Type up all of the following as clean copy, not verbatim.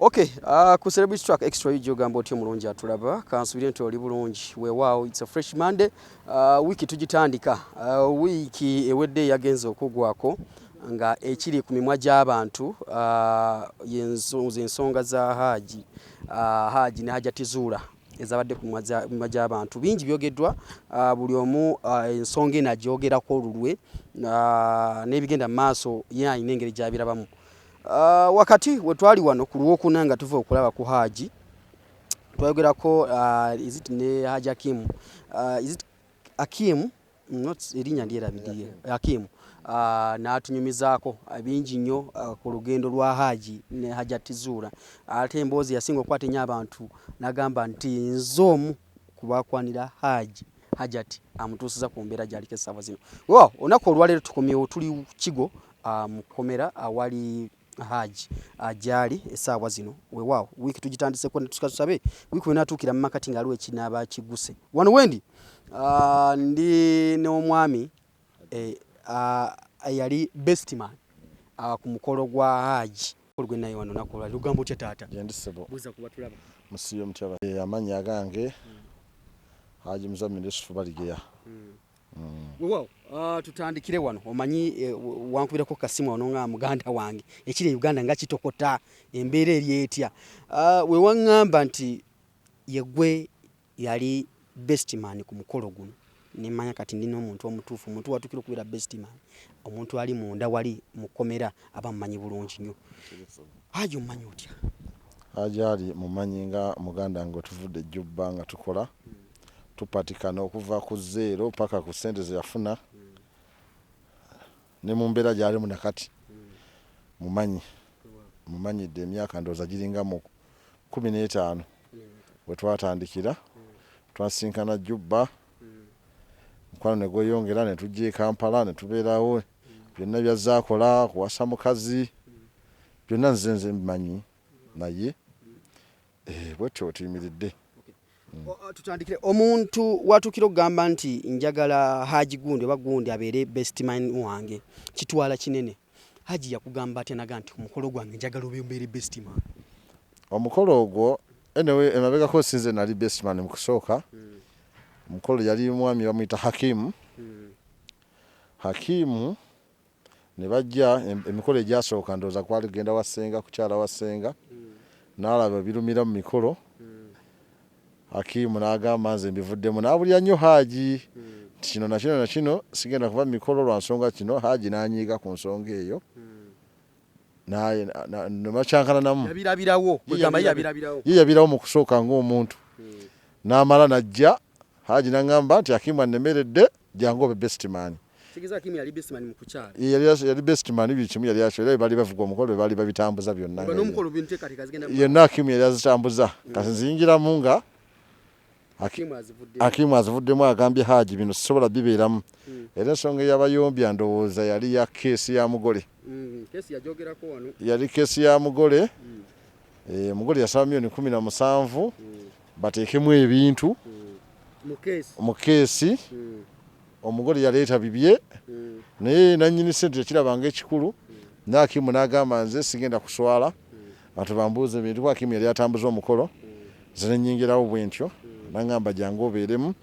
Okay, ku Celebrity Track Extra UG ogamba otya omulungi atulaba? Kansubire nti oli bulungi. Weewaawo, it's a fresh Monday. Wiiki tugitandika. Wiiki ewedde yagenze okugwako nga ekiri ku mimwa gy'abantu ensonga za Haji, Haji ne Hajati Zuula ezabadde ku mimwa gy'abantu. Bingi byogeddwa, buli omu ensonga eno agyogerako olulwe, n'ebigenda mu maaso ye alina engeri gy'abirabamu. Wakati we twali wano ku Lwokuna nga tuva okulaba ku Haji, twayogerako, is it ne Haji Hakimu, is it Hakimu, not erinnya ndyerabidde, Hakimu, n'atunyumizaako bingi nnyo ku lugendo lwa Haji ne Hajati Zuula. Ate emboozi yasinga okukwata ennyo abantu, n'agamba nti nze omu ku bakwanira Haji, Hajati amutuusiza ku mbeera gy'aliko essaawa zino. Well, olunaku olwaleero tukomyewo, tuli Kigo, mu kkomera awali Haji gyali essaawa zino. Weewaawo, wiiki tugitandiseko, tusabe wiiki wenaatuukira mu makati nga aliwo ekinaaba kiguse. Wano wendi ndi n'omwami eyali best man ku mukolo gwa Haji gwe naye wano olunaku olwaleero. Ogamba otya taata? Gyendi ssebo. Buuza ku batulaba. Musiibe mutya? Amannya agange Haji Muzammil Yusufu Baligeya. Weewaawo, tutandikire wano. Omanyi wankubirako kasimu wano nga muganda wange ekiri e Uganda nga kitokota, embeera eri etya? We waŋŋamba nti yegwe yali best man ku mukolo guno, nemanya kati ndina omuntu omutuufu, omuntu watuukira okubeera best man, omuntu ali munda wali mu kkomera aba mumanyi bulungi nnyo. Haji omumanyi otya? Haji Ali mumanyi nga muganda wange, tuvudde ejjubba nga tukola tupatikana okuva ku zero paka ku ssente ze yafuna ne mu mbeera gy'alimu nakati. Mumanyi, mumanyidde emyaka ndowooza giringa mu 15 we twatandikira. Twasinkana Jubba, mukwano ne gweyongera, ne tujja e Kampala ne tubeerawo. Byonna byazze akola, kuwasa mukazi, byonna nze mbimanyi, naye bwetyo bwe tuyimiridde. Tutandikire omuntu watuukira okugamba nti njagala Haji gundi oba gundi abeere best man wange, kitwala kinene. Haji yakugamba atya naga nti omukolo gwange njagala obe mbeere best man? Omukolo ogwo, anyway, emabegako sinze nali best man mu kusooka. Omukolo yali mwami bamuyita Hakimu. Hakimu ne bajja emikolo egyasooka ndowooza kwali kugenda wa ssenga, kukyala wa ssenga, n'alaba ebirumira mu mikolo. Hakimu n'agamba nze mbivuddemu, n'abulira nnyo Haji nti kino na kino na kino, sigenda kuva mu mikolo lwa nsonga kino. Haji n'anyiiga ku nsonga eyo ne bakyankalanamu. Yabirabirawo, kwegamba ye yabirabirawo. Ye yabirawo mu kusooka ng'omuntu, n'amala n'ajja Haji n'aŋŋamba nti Hakimu annemeredde, jangu obe best man. Kitegeeza Hakimu yali best man mu kukyala? Ye yali best man, buli kimu yali akyo, era baali bavuga omukolo, baali babitambuza byonna. Nga n'omukolo binteekateeka zigenda mu Yenna Hakimu yali azitambuza. Kati nziyingiramu nga Hakimu azivuddemu. Hakimu azivuddemu, agambye Haji bino sisobola bibeeramu. Era ensonga eyabayombya ndowooza yali ya keesi ya mugole. Keesi yagyogerako wano. Yali keesi ya mugole. Omugole yasaba miliyoni 17 bateekemu ebintu mu keesi. Mu keesi. Omugole yaleeta bibye, naye nannyini ssente yakirabanga ekikulu, naye Hakimu n'agamba nze sigenda kuswala, abantu bambuuza ebintu, kuba Hakimu yali atambuza omukolo. Nze ne nnyingirawo bwe ntyo, n'aŋŋamba jangu obeeremu.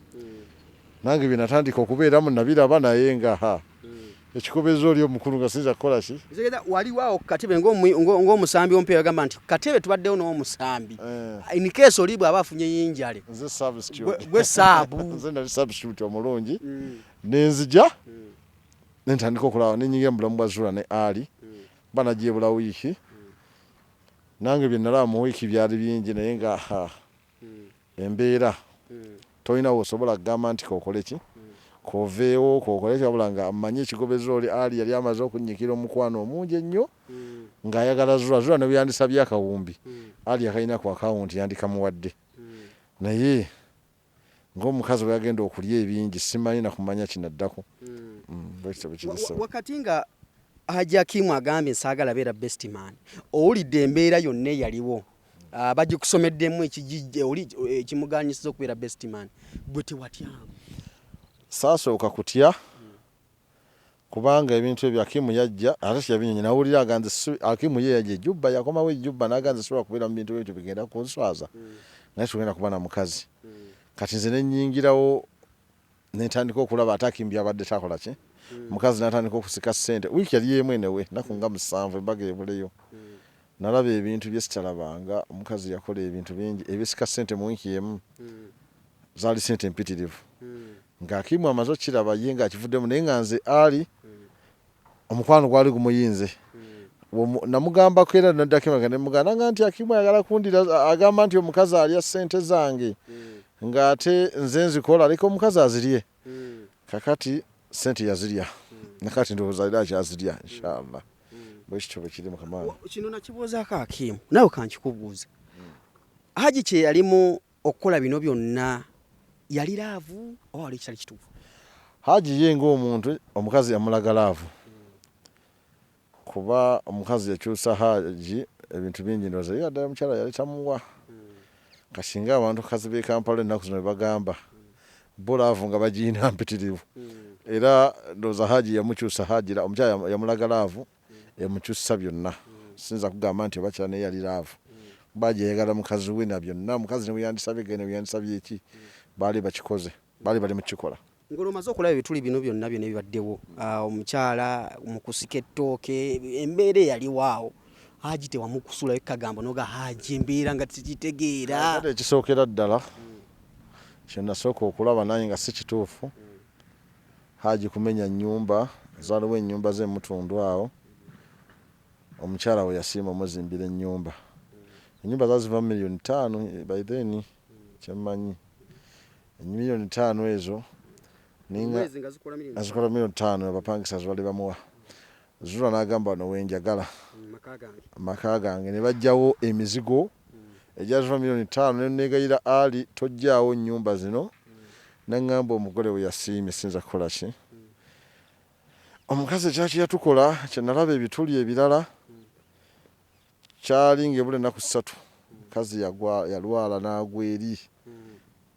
Nange bye natandika okubeeramu nabiraba, naye nga ha ekikobezo oli omukulu nga siyinza kukola ki. Kitegeeza waliwo awo ku katebe ng'omusambi omupiira yagamba nti katebe tubaddewo n'omusambi. In case oli bw'aba afunye injury. Nze substitute. Gwe sub. Nze nali substitute omulungi. Nenzija nentandika okulaba, nenyingira mu bulamu bwa Zula ne Ali, kuba najja wiiki. Nange bye nalaba mu wiiki byali bingi, naye nga ha embeera tolina wosobola kugamba nti kokole ki, koveewo kokole ki, wabula nga mmanyi ekigobezo oli Ali yali amaze okunnyikira omukwano omungi ennyo ng'ayagala Zula. Zula ne bwe yandisabye akawumbi, Ali akalina ku akawunti yandikamuwadde, naye ng'omukazi bwe yagenda okulya ebingi simanyi na kumanya kinaddako. Bwekityo bwe kiri ssebo. Wakati nga Haji Hakimu agambye saagala beera best man, owulidde embeera yonna eyaliwo, bagikusomeddemu ekijijje oli ekimuganyisiza okubeera best man, gwe tewatyamu? Saasooka kutya. Kubanga ebintu ebyo Akimu yajja ate teyabinyonyola, nawulira aga nze Akimu ye yajja e Juba, yakomawo e Juba n'agamba nze sisobola kubeera mu bintu bwebityo bigenda kunswaza, naye tugenda kuba na mukazi. Kati nze ne nnyingirawo ne ntandika okulaba ate Akimu by'abadde takola ki, omukazi n'atandika okusika ssente. Wiiki yali emu enewe, ennaku nga 7 embaga ebuleyo. Nalaba ebintu bye sitalabanga, omukazi yakola ebintu bingi ebisika ssente mu wiiki emu, zaali ssente mpitirivu. Nga Akimu amaze okukiraba ye ng'akivuddemu naye nga nze Ali omukwano gwali gumuyinze. Namugambako era naddako emabega ne mugamba nanga nti Akimu ayagala kundira, agamba nti omukazi alya ssente zange ng'ate nze nzikola, leka omukazi azirye. Kakati ssente yazirya, nakati ndowooza era akyazirya inshallah. Bwe kityo bwe kiri mukama wange. Kino nakibuuzaako Akimu, naawe kankikubuuze. Haji kye yalimu okukola bino byonna yali laavu oba wali ekitali kituufu? Haji ye ng'omuntu omukazi yamulaga laavu, kuba omukazi yakyusa Haji ebintu bingi, ndowooza ye ddala omukyala yali tamuwa. Kati ng'abantu kazi b'e Kampala ennaku zino bwe bagamba bo laavu nga bagiyina mpitirivu, era ndowooza Haji yamukyusa. Haji omukyala yamulaga laavu emukyusa byonna. Siyinza kugamba nti oba kirala, naye yali laavu kuba Haji yayagala mukazi we na byonna. Omukazi ne bwe yandisabye genda, ne bwe yandisabye eki, baali bakikoze, baali bali mu kukikola. Ng'olwo omaze okulaba ebituli bino byonna byonna ebibaddewo, omukyala mu kusika ettooke, embeera eyaliwo awo, Haji tewamukusulayo kagambo noga Haji embeera nga tikitegeera. Kati ekisookera ddala kye nasooka okulaba nange nga si kituufu, Haji kumenya nnyumba. Zaaliwo ennyumba ze Mutundu awo, omukyala we yasiima omuzimbira ennyumba. Ennyumba zaali ziva mu 5 miliyoni by then, kyemmanyi 5 miliyoni ezo azikola 5 miliyoni, abapangisa zibali bamuwa. Zula n'agamba wano wenjagala maka gange, ne bajjawo emizigo egyaziva 5 miliyoni. Nenegayira Ali, tojjaawo nnyumba zino. Naŋŋamba omugole we yasiimye, siyinza kukola ki. Omukazi ekyaki yatukola kyenalaba ebituli ebirala kyali ng'ebula ennaku 3, mukazi yalwala n'agwa eri,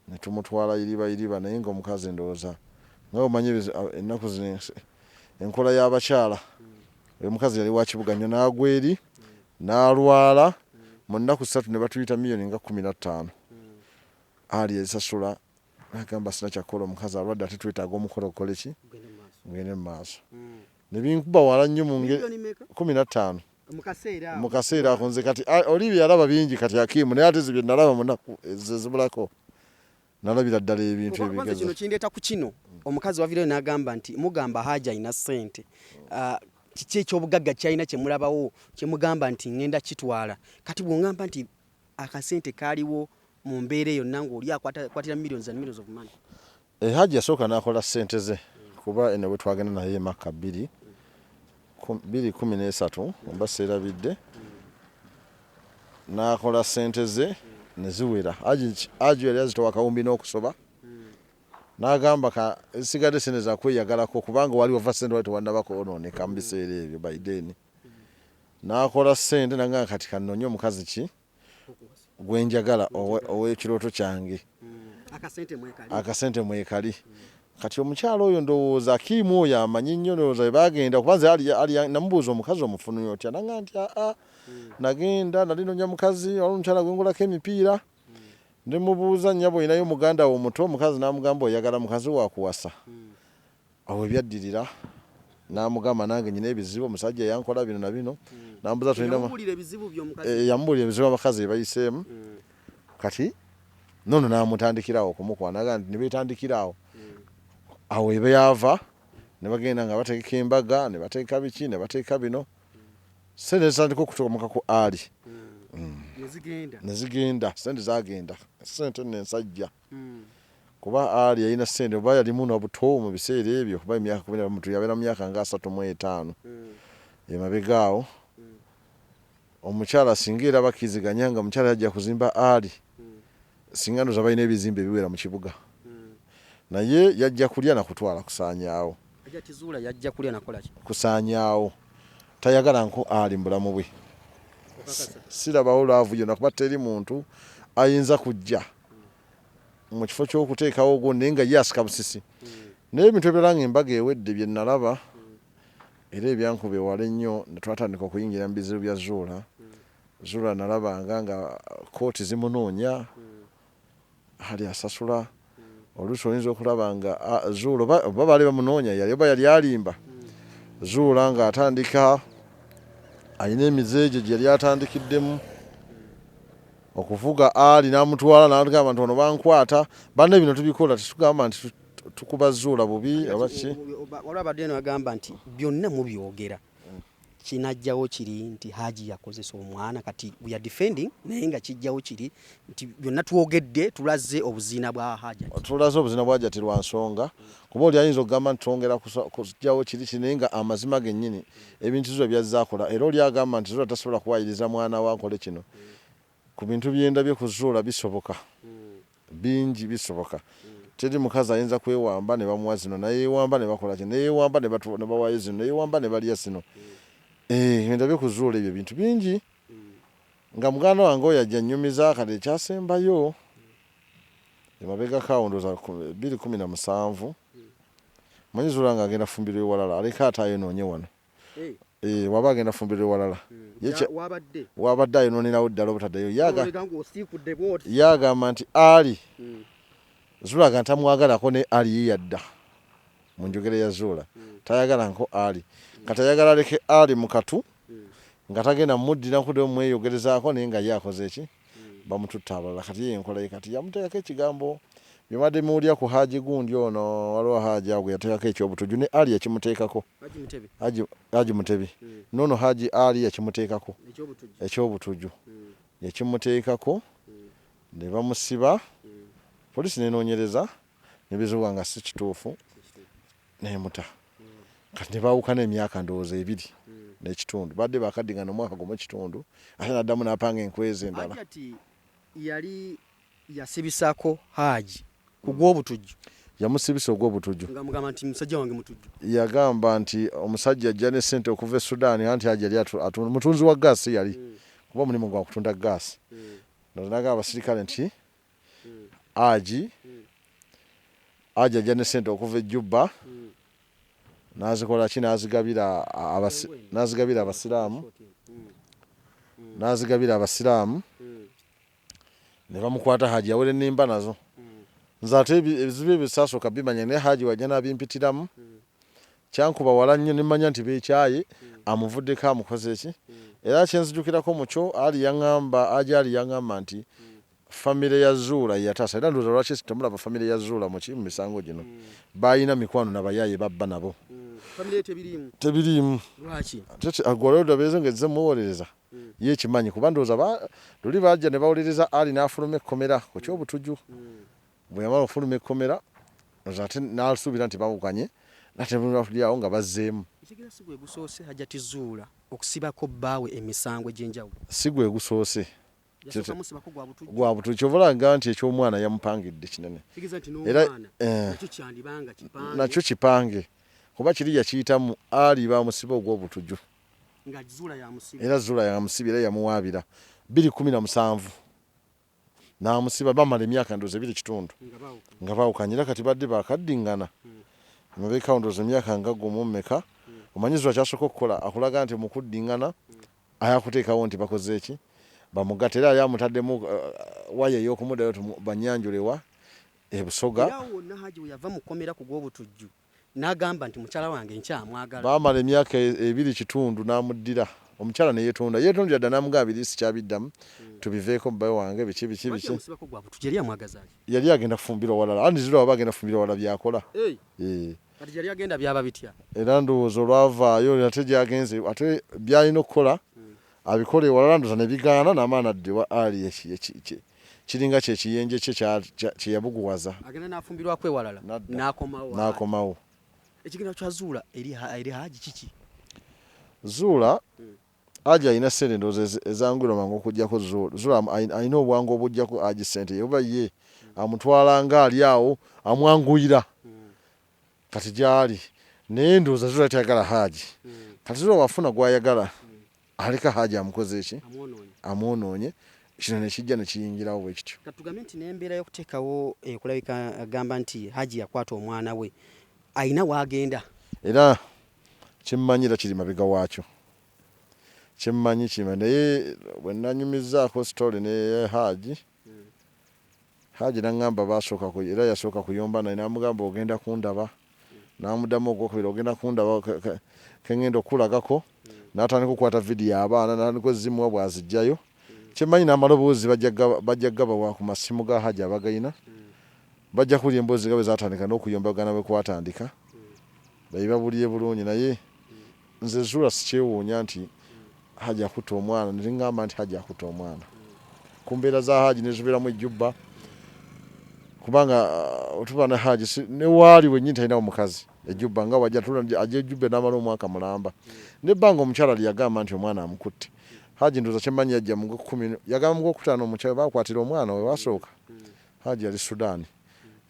ne tumutwala iriba iriba. Naye nga omukazi ndowooza nga omanyi ennaku zino enkola y'abakyala, omukazi yali wa kibuga nnyo, n'agwa eri n'alwala mu nnaku 3, ne batuyita miliyoni nga 15. Ali yazisasula, nagamba sina kyakukola, omukazi alwadde ate twetaaga omukolo gukole ki, gugende mu maaso. Ne binkuba wala nnyo mu ngeri 15 mu kaseera ako. Nze kati oli bye yalaba bingi, kati Akimu naye ate ze bye nalaba mu nnaku ezibulako nalabira ddala ebintu ebigezi. Kino kindeeta ku kino, omukazi wavireyo n'agamba nti mugamba Haji alina ssente, kiki ekyobugagga kyalina kyemulabawo kyemugamba nti ngenda kitwala? Kati bw'ongamba nti akasente kaaliwo mu mbeera eyo yonna ng'oli akwatira millions and millions of money. Haji yasooka n'akola ssente ze, kuba eno bwe twagenda naye e Makka 2013 oba seerabidde, n'akola ssente ze ne ziwera. Haji yali azitowa kawumbi n'okusoba, n'agamba ka ezisigadde ssente zakweyagalako, kubanga wali wava ssente wali tewannaba kwonooneka mu biseera ebyo by then. N'akola ssente nagamba kati kannoonye omukazi ki gwenjagala ow'ekirooto kyange, akasente mwekali. Kati omukyala oyo ndowooza Akiimu oyo amanyi nnyo, ndowooza bwe bagenda, kuba nze ali namubuuza omukazi omufunye otya, nanga nti aa nagenda nali noonya mukazi, waliwo omukyala gwengulako emipiira, ne mubuuza, nnyabo olinayo muganda wo omuto? Omukazi n'amugamba oyagala mukazi wakuwasa. Awo ebyaddirira n'amugamba nange nyina ebizibu, omusajja yankola bino na bino, nambuza tulina yamubuulira ebizibu abakazi bye bayiseemu. Kati nono n'amutandikirawo okumukwana, naga nti ne beetandikirawo awo ebyava, ne bagenda nga bategeka embaga, ne bateeka biki, ne bateeka bino, sente zitandika okutomoka ku Ali ne zigenda, sente zagenda, sente nno ensajja, kuba Ali yalina sente oba yalimu nobuto mu biseera ebyo, kuba emyaka 13 yabeera mu myaka nga 35 emabega awo. Omukyala singa era bakkiriziganya nga omukyala yajja kuzimba Ali, singa ndoza balina ebizimbe ebiwera mu kibuga, naye yajja kulya nakutwala kusaanyaawo. Kusaanyaawo, tayagala nko Ali mu bulamu bwe. Sirabawo love yonna, kuba teri muntu ayinza kujja mu kifo ky'okuteekawo ogwo naye nga ye asika busisi. Naye ebintu ebirala nga embaga ewedde bye nalaba. Era ebyankuba ewala ennyo ne twatandika okuyingira mu bizibu bya Zuula. Zuula nalabanga nga kkooti zimunoonya, Ali asasula. Oluusi oyinza okulaba nga Zuula oba baali bamunoonya yali oba yali alimba. Zuula ng'atandika alina emize gye gye yali atandikiddemu okuvuga Ali n'amutwala n'agamba nti ono bankwata. Banne bino tubikola tetugamba nti tukuba Zuula bubi oba ki. Waliwo abadde eno agamba nti byonna mubyogera kinajjawo kiri nti Haji yakozesa omwana, kati we are defending, naye nga kijjawo kiri nti byonna twogedde tulaze obuziina bwa Hajati. Tulaze obuziina bwa Hajati lwa nsonga, kuba oli ayinza okugamba nti twongera kujjawo kiri kiri, naye nga amazima gennyini ebintu Zuula byazze akola. Era oli agamba nti Zuula tasobola kuwaayiriza mwana we akole kino. Ku bintu bye ndabye ku Zuula bisoboka, bingi bisoboka. Teri mukazi ayinza kwewamba ne bamuwa zino, nayeewamba ne bakola kino, neyeewamba ne bawaayo zino, neyeewamba ne balya zino. Eh, ndabye ku Zuula ebyo bintu bingi. Nga muganda wange oyo ajja annyumiza kati ekyasembayo emabegako awo ndowooza 2017, manyi Zuula ng'agenda kufumbirwa ewalala, aleke ate ayonoonye wano. Eh, waba agenda fumbirwa ewalala. Wabadde ayonoonerawo ddala obutaddayo. Ye agamba nti Ali Zuula nga ntamwagalako ne Ali ye yadda mu njogera ya Zuula tayagalanko Ali, kati ayagala aleke Ali mu katu nga tagenda muddira kuddayo mweyogerezaako, naye nga ye akoze ki, bamututte abalala. Kati ye enkola ye kati yamuteekako ekigambo bye mbadde muwulira ku Haji gundi ono, waliwo Haji awo gwe yateekako eky'obutujju ne Ali yakimuteekako. Haji Mutebi n'ono Haji Ali yakimuteekako eky'obutujju yakimuteekako ne bamusiba, poliisi n'enoonyereza ne bizuulwa nga si kituufu n'emuta. Kati ne baawukana emyaka ndowooza ebiri n'ekitundu, badde baakaddingana omwaka gumu ekitundu, ate n'addamu n'apanga enkwezi endala. Hajati yali yasibisako Haji ku gw'obutujju. Yamusibisa ogw'obutujju. Nga mugamba nti musajja wange mutujju. Yagamba nti omusajja ajja ne ssente okuva e Sudan, anti Haji yali mutunzi wa gaasi yali, kuba omulimu gwa kutunda gaasi. N'agamba abasirikale nti Haji ajja ne ssente okuva e Juba, n'azikola ki, n'azigabira abasiraamu, n'azigabira abasiraamu ne bamukwata. Haji yawera ennimba nazo. Nze ate ebizibu ebyo saasooka bimanya, naye Haji wajja n'abimpitiramu. Kyankuba wala nnyo ne mmanya nti beekyaye, amuvuddeko amukoze ki. Era kye nzijukirako mu kyo, Ali yaŋŋamba, Haji Ali yaŋŋamba nti famire ya Zuula ye yataasa. Era ndowooza lwaki temulaba famire ya Zuula mu ki mu misango gino. Baalina mikwano na bayaaye babba nabo. Tebiriimu. Lwaki? Ate gwe ng'ezze muwolereza. Ye ekimanyi kuba ndowooza luli bajja ne bawolereza Ali n'afuluma ekkomera ku ky'obutujju. Bwe yamala okufuluma ekkomera, ate n'asuubira nti bawukanye, nate bafulyawo nga bazzeemu. Ekigira si gwe gusoose Hajati Zuula okusibako bbaawe emisango egy'enjawulo. Si gwe gusoose. Gwa butujju. Kyova olaba nti eky'omwana yamupangidde kinene. Era nakyo kipange. Kuba kiri yakiyitamu Ali bamusiba ogw'obutujju. Era Zuula yamusibye era yamuwaabira 2017 n'amusiba, bamala emyaka ndowooza ebiri kitundu nga baawukanye. Era kati badde baakaddingana emabegako ndowooza emyaka nga gumu mmeka. Omanyi Zuula ky'asooka okukola akulaga nti mu kuddingana ayakuteekawo nti bakoze ki, bamugatte. Era yali amutaddemu waya ey'okumuddayo bannyanjule wa e Busoga. Era awo wonna Haji we yava mu kkomera ku gw'obutujju n'agamba nti mukyala wange nkyamwagala. Baamala emyaka ebiri kitundu n'amuddira omukyala ne yeetonda, yeetondera dda n'amugamba biri sikyabiddamu, tubiveeko bba wange biki biki biki. Yali agenda kufumbirwa walala, anti Zuula waba agenda kufumbirwa walala by'akola. Kati yali agenda byaba bitya? Era ndowooza olwavaayo ate gy'agenze ate by'alina okukola abikola ewalala, ndowooza ne bigaana n'amala n'adda ewa Ali, kiringa kye kiyenje kye kye yabuguwaza. Agenda n'afumbirwako ewalala n'akomawo. N'akomawo. Ekigenda kya Zuula eri Haji kiki? Zuula Haji alina ssente ndowooza ezanguyirwa mangu okuggyako Zuula. Zuula alina obwangu obuggyako Haji ssente ye, oba ye amutwala ng'ali awo amwanguyira kati gy'ali, naye ndowooza Zuula tayagala Haji. Kati Zuula wafuna gw'ayagala aleka Haji amukoze ki, amwonoonye, kino ne kijja ne kiyingirawo bwe kityo. Kati tugambe nti n'embeera y'okuteekawo ekulabika agamba nti Haji yakwata omwana we alina w'agenda. Era Kyemmanyi era kiri mabega waakyo, kyemmanyi kiri, naye bwe nanyumizzaako story ne Haji, Haji naŋŋamba basooka era yasooka kuyomba naye, namugamba ogenda kundaba, namuddamu ogwokubiri ogenda kundaba keŋŋenda okukulagako, n'atandika okukwata vidiyo abaana, n'atandika ozimuwa bw'azijjayo. Kyemmanyi n'amaloboozi bajja gabawa ku masimu ga Haji abagayina, bajja kuwulira emboozi nga bwe zatandika n'okuyombagana bwe kwatandika, babibabulire bulungi. Naye nze Zuula sikyewuunya nti Haji akutte omwana, ne ŋŋamba nti Haji akutte omwana ku mbeera za Haji nezibeeramu ejjubba, kubanga otuba ne Haji ne waali wennyini talinawo mukazi ejjubba nga wajja ajja ejjubba n'amala omwaka mulamba nebbanga omukyala lye yagamba nti omwana amukutte. Haji ndowooza kyemmanyi yajja mu gw'ekkumi, yagamba mu gwokutaano omukyala baakwatira omwana we basooka. Haji yali Sudan,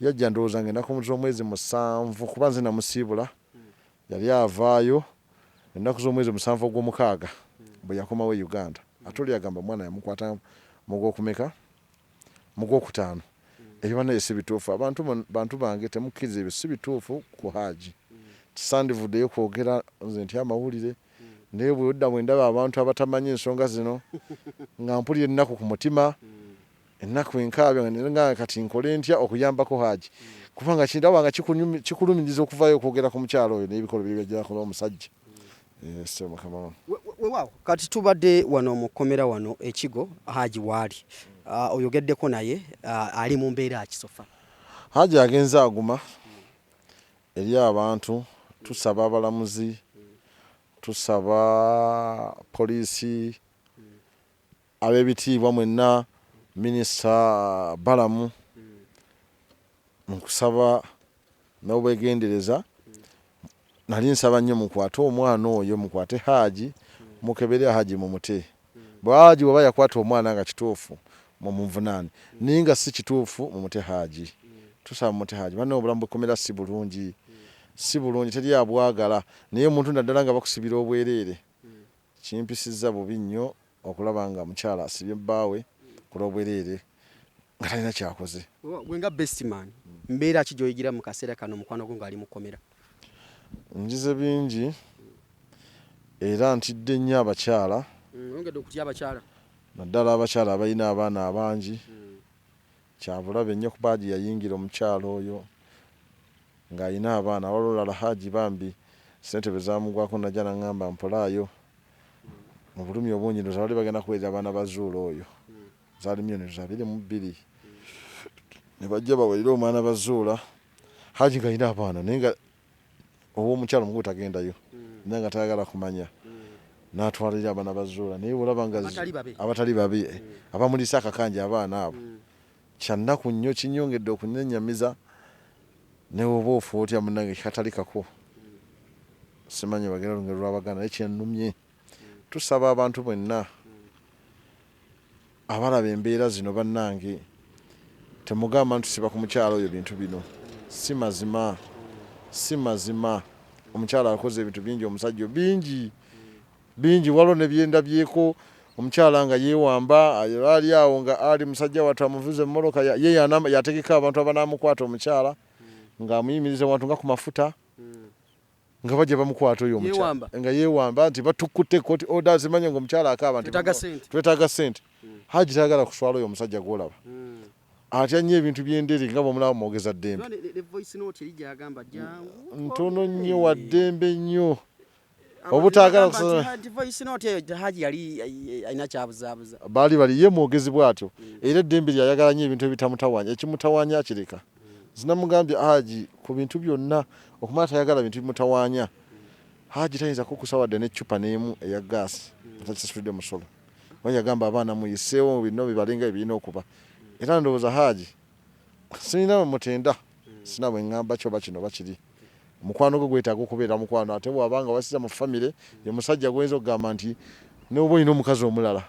yajja ndowooza nga ennaku z'omwezi 7, kuba nze namusiibula yali avaayo ennaku z'omwezi 7 ogw'omukaaga bwe yakomawo e Uganda. Ate oli agamba omwana yamukwata mu gwokumeka, mu gwokutaano. Ebyo bannaye si bituufu. Abantu bantu bange temukkiriza ebyo si bituufu ku Haji. Sandivuddeyo kwogera nze ntya amawulire, naye bwedda bwe ndaba abantu abatamanyi ensonga zino nga mpulira ennaku ku mutima, ennaku enkaabya nga kati nkole ntya okuyambako Haji, kubanga kindaba nga kikulumiriza okuvaayo okwogera ku mukyalo oyo n'ebikolwa bye byajjakola omusajja. Weewaawo kati tubadde wano mu kkomera wano ekigo Haji waali, oyogeddeko naye, ali mu mbeera ki so far? Haji agenze aguma eri abantu, tusaba abalamuzi, tusaba poliisi, ab'ebitiibwa mwenna, minisita Balamu, nkusaba n'obwegendereza, nali nsaba nnyo mukwate omwana oyo, mukwate Haji, mukebere Haji mumute. Haji bw'aba yakwata omwana nga kituufu mumuvunaane, naye nga si kituufu mumute Haji. Tusaba mumute Haji. Banne obulamu bw'ekkomera si bulungi, si bulungi, teri abwagala, naye omuntu naddala nga bakusibira obwereere. Kimpisizza bubi nnyo okulaba nga mukyala asibye bbaawe ku lw'obwereere nga talina kyakoze. Gwe nga best man, mbeera ki gy'oyigira mu kaseera kano mukwano gwo ng'ali mu kkomera? Njize bingi era ntidde nnyo abakyala. Oyongedde okutya abakyala? Naddala abakyala abalina abaana abangi. Kyabulabe nnyo kuba Haji yayingira omukyala oyo ng'alina abaana. Waliwo olulala Haji bambi ssente bwe zaamugwako najja n'aŋŋamba mpolaayo mu bulumi obungi, ndowooza baali bagenda kuweerera abaana ba Zuula oyo, zaali miliyoni ndowooza 22, ne bajja baweerere omwana ba Zuula. Haji ng'alina abaana naye nga ow'omukyala omukulu tagendayo, naye nga tayagala kumanya, n'atwalira abaana ba Zuula, naye bw'olaba nga abatali babe abamuliisa akakanja abaana abo, kyannaku nnyo, kinnyongedde okunyennyamiza. Ne bw'oba ofa otya munnange katali kako, simanyi bagenda olugero lw'Abaganda, naye kyennumye. Tusaba abantu mwenna abalaba embeera zino, bannange temugamba nti tusiba ku mukyala oyo bintu bino, si mazima, si mazima. Omukyala akoze ebintu bingi, omusajja bingi bingi, waliwo ne byendabyeko omukyala nga yeewamba ali awo nga ali musajja wattu amuvuze emmotoka ye yategeka abantu abanaamukwata, omukyala ng'amuyimiriza wantu nga ku mafuta nga bajja bamukwata oyo omukyala nga yeewamba nti batukutte court order, simanya nga omukyala akaaba nti twetaaga ssente. Haji tayagala kuswala oyo omusajja gw'olaba, atya nnyo ebintu by'endere nga bw'omulaba mwogeza ddembe ntono nnyo, wa ddembe nnyo obutaagala. Baali bali ye mwogezi bw'atyo, era eddembe lyayagala nnyo ebintu ebitamutawaanya, ekimutawaanya akireka. Zinamugambye Haji ku bintu byonna okumala tayagala bintu bimutawaanya. Haji tayinza kukusa wadde n'eccupa n'emu eya gaasi atakisasulidde musolo. Yagamba abaana muyiseewo bino bibalenga ebirina okuba, era ndowooza Haji sirina bwe mutenda, sina bwe ŋŋamba kyoba kino oba kiri. Mukwano gwe gwetaaga okubeera mukwano, ate bw'aba nga wasiza mu famire ye musajja gw'oyinza okugamba nti n'oba olina omukazi omulala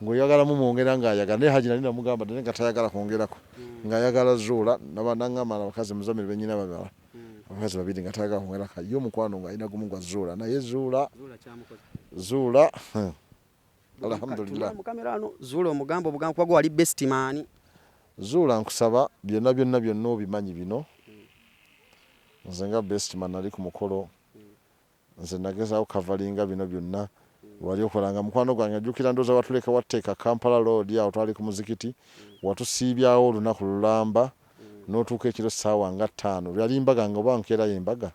ng'oyagala mumwongera ng'ayagala. Naye Haji nali namugamba naye nga tayagala kwongerako, ng'ayagala Zuula naŋŋamba abakazi muzamire bennyina babala abakazi babiri nga tayagala kwongerako, ye omukwano ng'alina gumu gwa Zuula, naye Zuula Zuula alhamdulillah. Zuula omugambo obugambo kuba gwe wali best man. Zuula nkusaba byonna byonna byonna obimanyi bino, nze nga best man nali ku mukolo. Nze nagezaako kavalinga bino byonna wali okolanga mukwano gwange. Ajjukira ndowooza watuleka wateeka Kampala Road awo, twali ku muzikiti, watusiibyawo olunaku lulamba n'otuuka ekiro ssaawa nga 5. Yali mbaga nga oba nkeerayo embaga.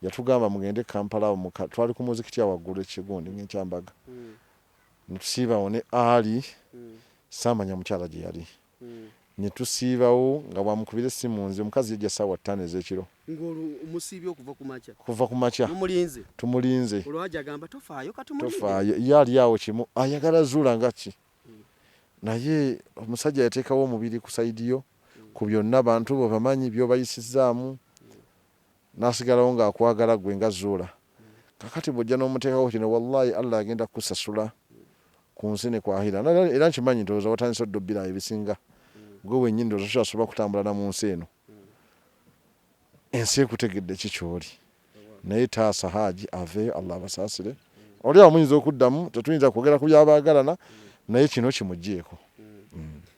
Yatugamba mugende Kampala awo, twali ku muzikiti awo waggulu ekigundi ng'enkyambaga, netusiibawo ne Ali. Saamanya mukyala gye yali. Netusiibawo nga bwamukubira essimu nze omukazi yajja ssaawa 5 ez'ekiro. Ng'olwo musiibye okuva ku makya? Kuva ku makya. Mumulinze? Tumulinze. Olwo agamba tofaayo, katumulinde. Tofaayo, ye ali awo kimu ayagala Zuula nga ki. Naye omusajja yateekawo omubiri ku side yo ku byonna, bantu bo bamanyi by'obayisizaamu, n'asigalawo ng'akwagala gwe nga Zuula. Kakati bw'ojja n'omuteekako kino, wallahi Allah agenda kukusasula ku nsi ne kwahira. Era nkimanyi ndowooza watandise odda obbirawo ebisinga gwe wennyini, ndowooza tokyasobola kutambula na mu nsi eno. Ensi ekutegedde ki ky'oli, naye taasa Haaji aveeyo, Allah abasaasire. Oli awo muyinza okuddamu, tetuyinza kwogera ku byabaagalana, naye kino kimuggyeeko.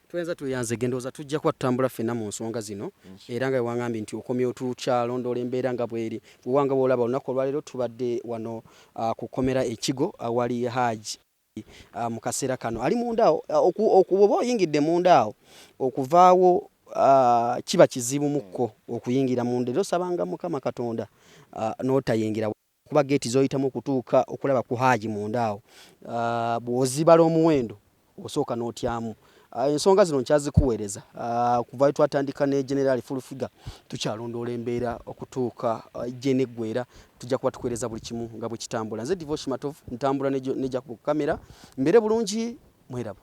Tweyanza, tweyanze. Gendowooza tujja kuba tutambula ffenna mu nsonga zino, era nga wewangambye nti okomyewo, tukyalondoola embeera nga bweri. Wewanga bwolaba olunaku olwaleero tubadde wano ku kkomera Ekigo awali Haaji mu kaseera kano ali munda awo. Oba oyingidde munda awo, okuvaawo kiba kizibu mukko okuyingira munda, era osabanga Mukama Katonda n'otayingira, kuba geeti z'oyitamu okutuuka okulaba ku Haaji munda awo, bw'ozibala omuwendo osooka n'otyamu. Ensonga zino nkyazikuweereza kuva we twatandika ne General Full Figure, tukyalondoola embeera okutuuka gye neggwera. Tujja kuba tukuweereza buli kimu nga bwe kitambula. Nze Divosh Matovu, ntambula ne Jacob Kamera. Mbeere bulungi, mweraba.